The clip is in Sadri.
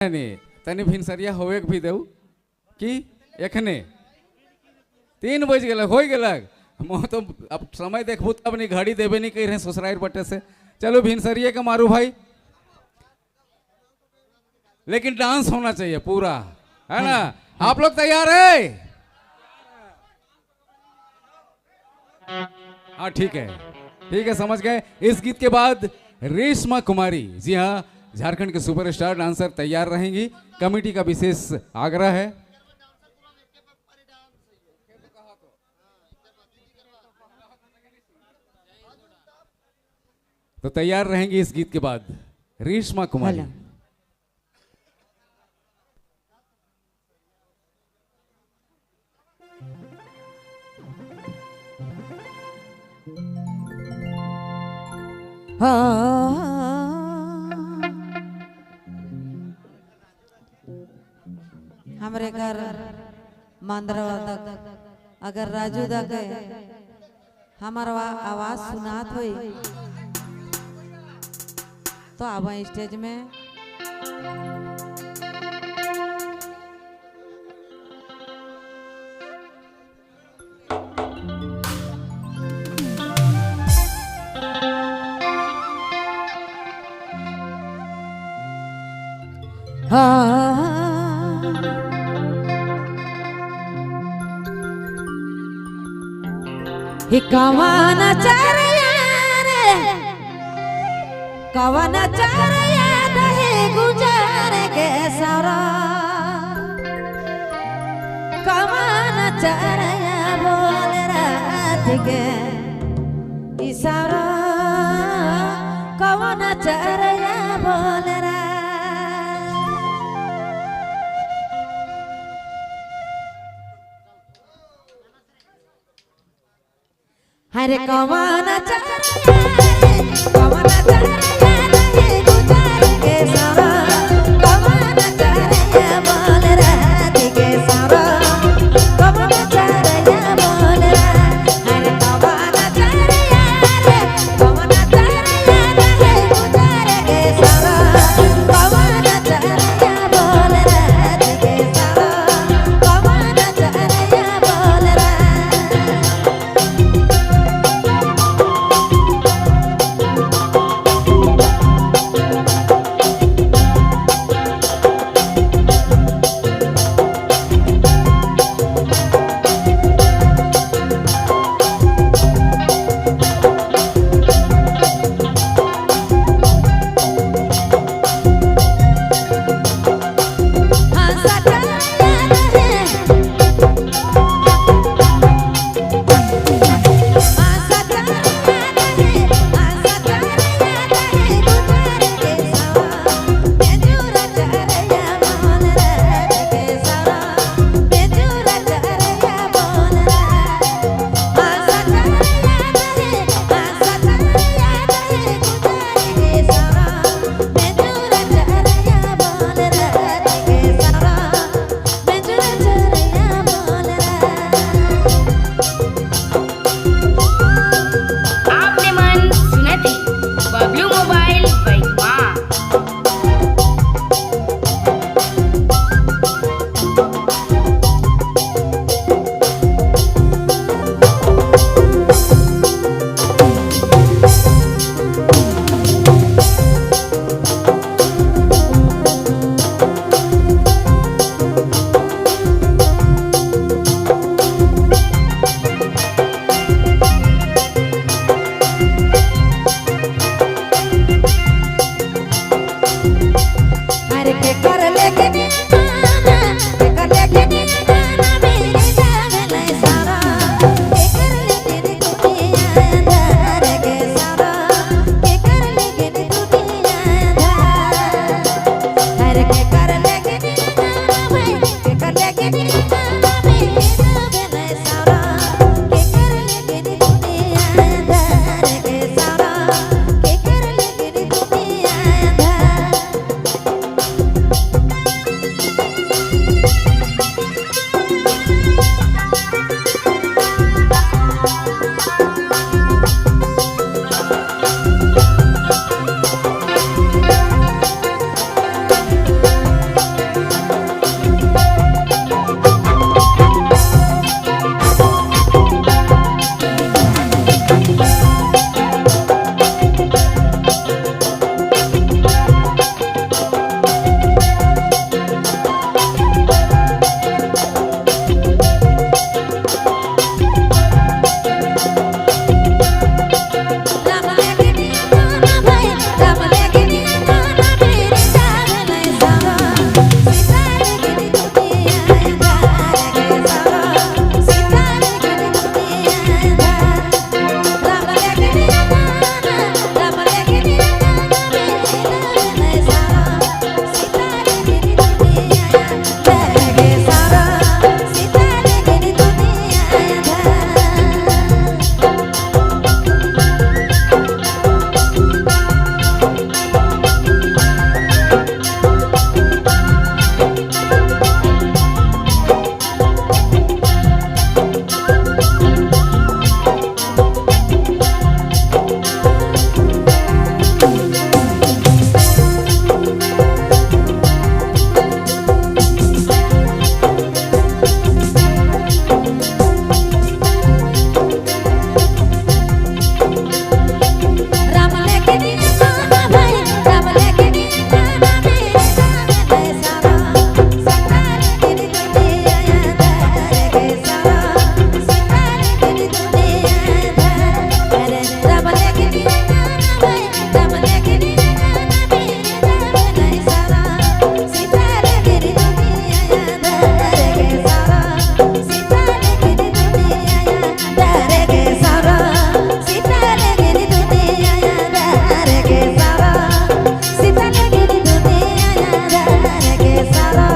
नहीं तनी भिनसरिया होवे के भी देऊ कि एखने 3 बज गलक हो गलक। मोह तो अब समय देखबू तब नहीं, घड़ी देबे नहीं कह रहे ससुराल बटे से। चलो भिनसरिया के मारू भाई, लेकिन डांस होना चाहिए पूरा, है ना? आप लोग तैयार है? हाँ ठीक है, ठीक है, समझ गए। इस गीत के बाद रेशमा कुमारी, जी हाँ, झारखंड के सुपरस्टार डांसर तैयार रहेंगी। कमेटी का विशेष आग्रह है। तो तैयार रहेंगी इस गीत के बाद रेशमा कुमारी। हमरे घर मांद्रवा तक अगर राजू दा के हमार आवाज सुनात होई तो आवा स्टेज में। कवन चरया रे, कवन चरया दहे गुजार के सरा, कवन चरया बोल रात के इशारा, कवन चरया बोल रात। हरे कवन चरया, कवन चरया दहे गुजार के सरा, कवन चरया बोल रात के सरा, कवन चरया बोल रात। हरे कवन चरया रे, कवन चरया दहे गुजार के सरा, कवन चरया बोल रात के सरा, कवन चरया बोल रात। आपने मन सुनत ही बबलू मोबाइल बैठवा। हर के कर लेके गाना, के कर लेके गाना मेरे जान सारा, के कर लेके दुनिया अंधार के सारा, के कर लेके दुनिया अंधार। हर के कर लेके गाना भाई, के कर लेके गाना मेरे जान सारा, के कर लेके दुनिया अंधार के सारा, के कर लेके दुनिया अंधार। के सारा।